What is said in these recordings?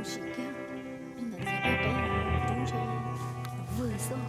Tsis kiag, ntawm txiv peb peb roob ntshe vwg xwb.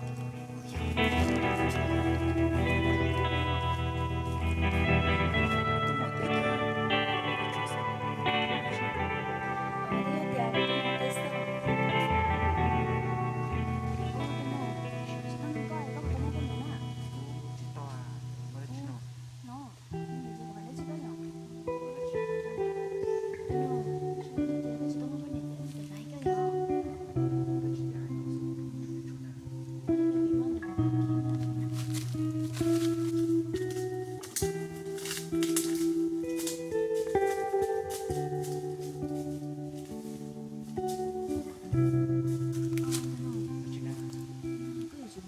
Tsis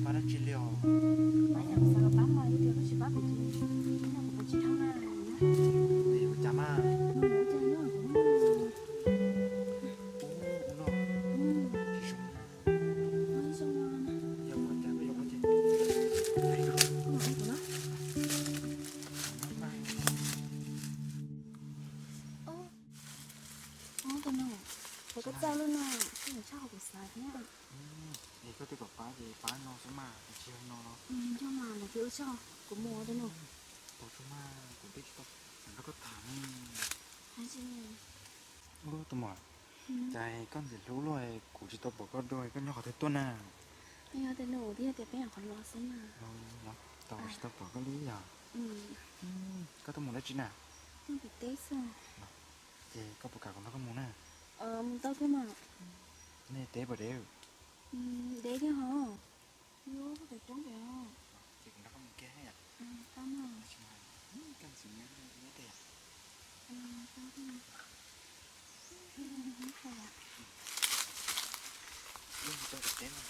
pab dab tsi li os. Pab yam xav pab mas yog tias koj tsis pab kuv ces ib no kuv tsis thab na. Ua cas mas? Ua no. Tsis zoo na. Yog ua cas koj yuav ua ces. Tus no, koj txawj lub no, koj tshaj qhov kuv xav thiab. Es koj twb kom pab ces pab no xwb mas, tsis yog no los. Yog mas, lawv twb ua tsaug, kuv mus tus no. Tau tsuj mas, kuv twb tsis tau nrog koj tham ne. Ub, tus muam, cas koj ntxim hlub luaj, kuv tsis tau pom koj dua, koj nyob qhov twg tuaj na? Yog tus no twb yog tias peb nyuam qhuav los xwb na. Los tau tsis tau pom koj li yog? Koj tuaj mus dab tsi na? Tuaj pem teb xwb. Ces koj puas kam kuv nrog koj mus na? Mus tau thiab mas. Nej teb puas dev? Dev thiab hos. Yuav koj pem roob pem os. Ces kuv nrog koj mus kiag yom. Tau mas. Koj ntxim nyob nyob tej yom. Tau thiab. Ib tau pem teb no.